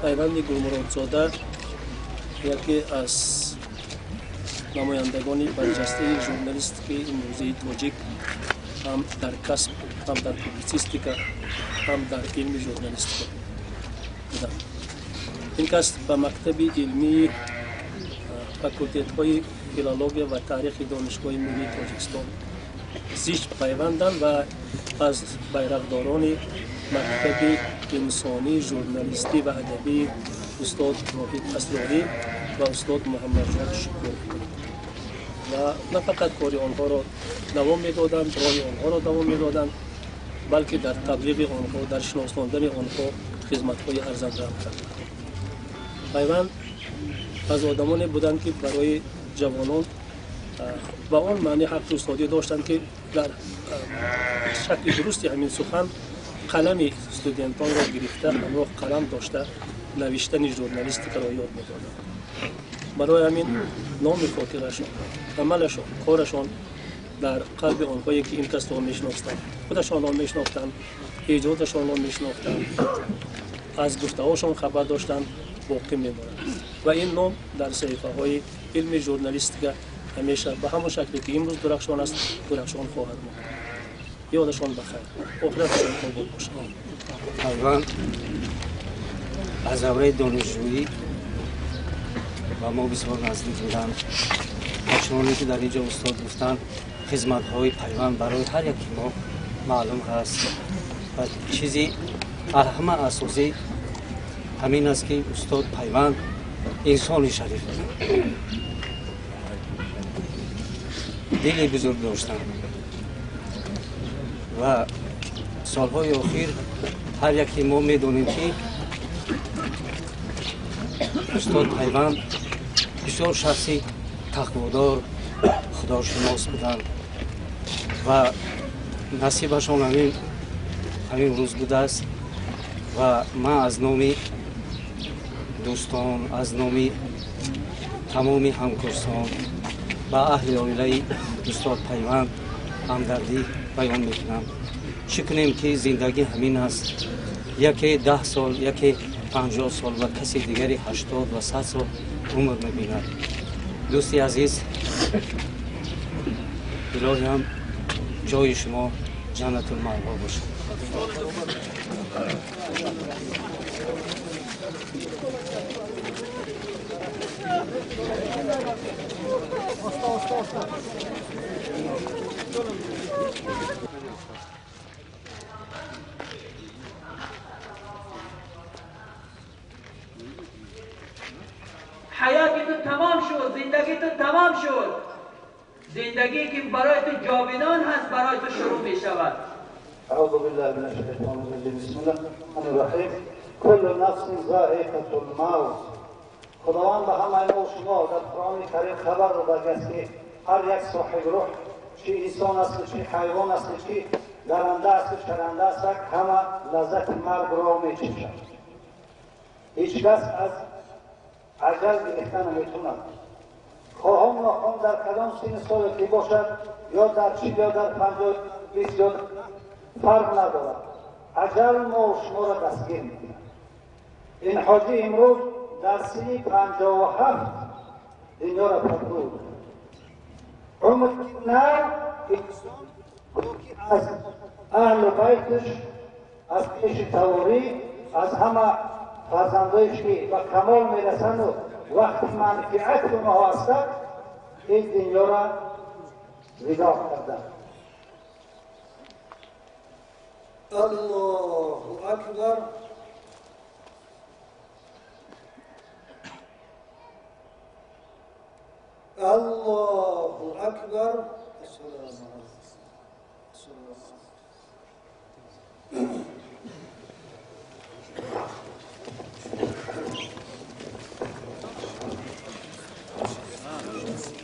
Пайванди Гулмуродзода яке аз намояндагони барҷастаи журналистикаи имрӯзаи тоҷик ҳам дар касб, ҳам дар публитсистика, ҳам дар илми журналистика буданд. Ин кас ба мактаби илмии факултетҳои филология ва таърихи Донишгоҳи миллии Тоҷикистон зич пайванданд ва аз байрақдорони мактаби инсонӣ, журналистӣ ва адабии устод Воҳид Асрорӣ ва устод Муҳаммадҷон Шукуров ва на фақат кори онҳоро давом медоданд, роҳи онҳоро давом медоданд, балки дар таблиғи онҳо, дар шиносондани онҳо хизматҳои арзанда карданд. Пайванд аз одамоне буданд, ки барои ҷавонон ба он маъни ҳаққи устодӣ доштанд, ки дар шакли дурусти ҳамин сухан қалами студентонро гирифта, ҳамроҳ қалам дошта, навиштани журналистикаро ёд медоданд. Барои ҳамин номи хотирашон, амалашон, корашон дар қалби онҳое, ки ин касро мешинохтанд, худашонро мешинохтанд, эҷодашонро мешинохтанд, аз гуфтаҳошон хабар доштанд, боқӣ мемонад. Ва ин ном дар саҳифаҳои илми журналистика ҳамеша ба ҳамон шакле, ки имрӯз дурахшон аст, дурахшон хоҳад монд. Ёдашон ба хайр, охираташон обод бошад. Пайванд аз давраи донишҷӯӣ ба мо бисёр наздик буданд ва чуноне ки дар ин ҷо устод гуфтанд, хизматҳои Пайванд барои ҳар яки мо маълум ҳаст ва чизи ҳама асосӣ ҳамин аст, ки устод Пайванд инсони шариф буданд, дили бузург доштанд ва солҳои охир ҳар яки мо медонем, ки устод Пайванд бисёр шахси тақводор, худошинос буданд ва насибашон ҳамин рӯз будааст. Ва ман аз номи дӯстон, аз номи тамоми ҳамкурсон ба аҳли оилаи устод Пайванд ҳамдардӣ баён мекунам. Чӣ кунем, ки зиндагӣ ҳамин аст: яке 10 сол, яке 50 сол ва каси дигаре 80 ва 100 сол умр мебинад. Дӯсти азиз, илоҳиам ҷои шумо ҷаннатулмаъво бошад. حیاتی تو تمام شد، زندگی تو تمام شد. زندگی که برای تو جاودان هست برای تو شروع می شود. اعوذ بالله من الشیطان الرجیم. بسم الله الرحمن الرحیم. کل نفس ذائقة الموت. خداوند به همه ما شما در قرآن کریم خبر داده است که هر یک صاحب روح، چی انسان است، چی حیوان است، چی درنده است، چرنده است، همه لذت مرگ را میچشند. هیچ کس از عجل گرفته نمیتوند. خواهم ناخواهم در کدام سن سال که باشد، یا در 40 یا در 50 20 یا فرق ندارد، عجل ما و شما را دستگیر میکند. این حاجی امروز در سن 57 دنیا را پدرود. عمر نه انسان از اهل بیتش، از پیش تواری، از همه فرزندایش که به کمال میرسند و وقت منفعت اونها هستند، این دنیا را وداع کردند. الله اکبر. الله اکبر. السلام علیکم. السلام.